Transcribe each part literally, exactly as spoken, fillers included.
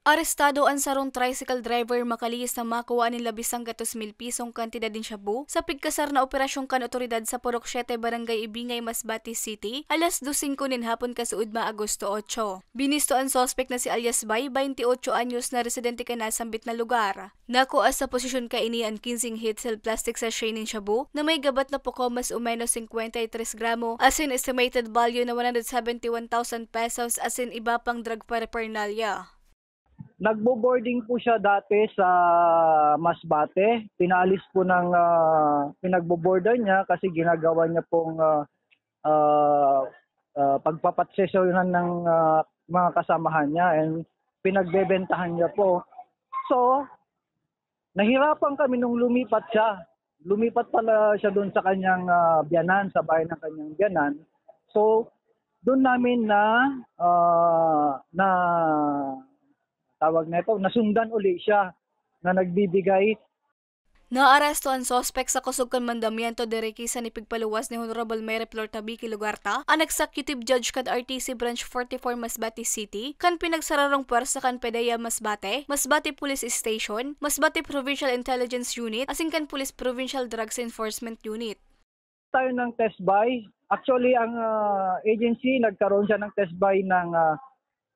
Arestado an sarong tricycle driver makalihis na makuha nin labisang gatos mil pisong kantidad nin shabu sa pigkasar na operasyon kan otoridad sa Purok Siete, Barangay Ibingay, Masbate City, alas dos singko nin hapon kasuodma, Agosto otso. Binisto an suspek na si alias Bay, baynte otso anyos, na residente kan nasambit na lugar. Nakua sa posesyon kaini an kinseng heat cell plastic sachet nin shabu na may gabat na pukaw mas o menos singkwenta y tres gramo asin estimated value na one hundred seventy one thousand pesos asin iba pang drug paraphernalia. Nagbo-boarding po siya dati sa Masbate. Pinaalis po ng, ah, pinagbo-boarder niya kasi ginagawa niya pong, ah, ah, ah, pagpapatsesyonan ng, ah, mga kasamahan niya and pinagbebentahan niya po. So, nahirapan kami nung lumipat siya. Lumipat pala siya doon sa kanyang, ah, biyanan, sa bahay ng kanyang biyanan. So, doon namin na, ah, na, tawag na ito, nasundan uli siya na nagbibigay. Naaresto an suspek sa kusog kan mandamiento de requisa ni pigpaluwas ni Honorable Mary Flor Tabique Legarta, an Executive Judge kan R T C Branch forty-four Masbate City, kan pinagsararong pwersa kan PDEA Masbate, Masbate Police Station, Masbate Provincial Intelligence Unit, asin kan Police Provincial Drugs Enforcement Unit. Tayo ng test buy. Actually, ang, ah, agency nagkaroon siya ng test buy ng, ah,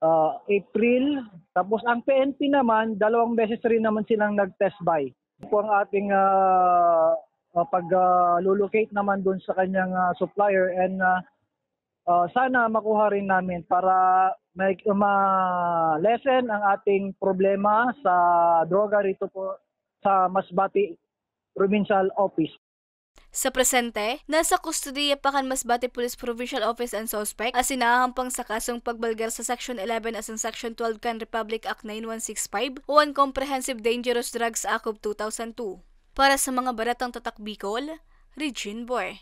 ah, April. Tapos ang P N P naman, dalawang beses rin naman silang nag-test buy. Po ang ating, ah, ah, pag, ah, lulocate naman dun sa kanyang, ah, supplier and, ah, ah, sana makuha rin namin para may, ma-lessen ang ating problema sa droga rito po sa Masbate Provincial Office. Sa presente, nasa kustodiya pa kan Masbate Police Provincial Office an suspek asin nahahampang sa kasong pagbalgar sa Section eleven asin Section twelve kan Republic Act nine one six five o an Comprehensive Dangerous Drugs Act of two thousand two. Para sa Mga Baretang Tatak Bicol, Regine Boy.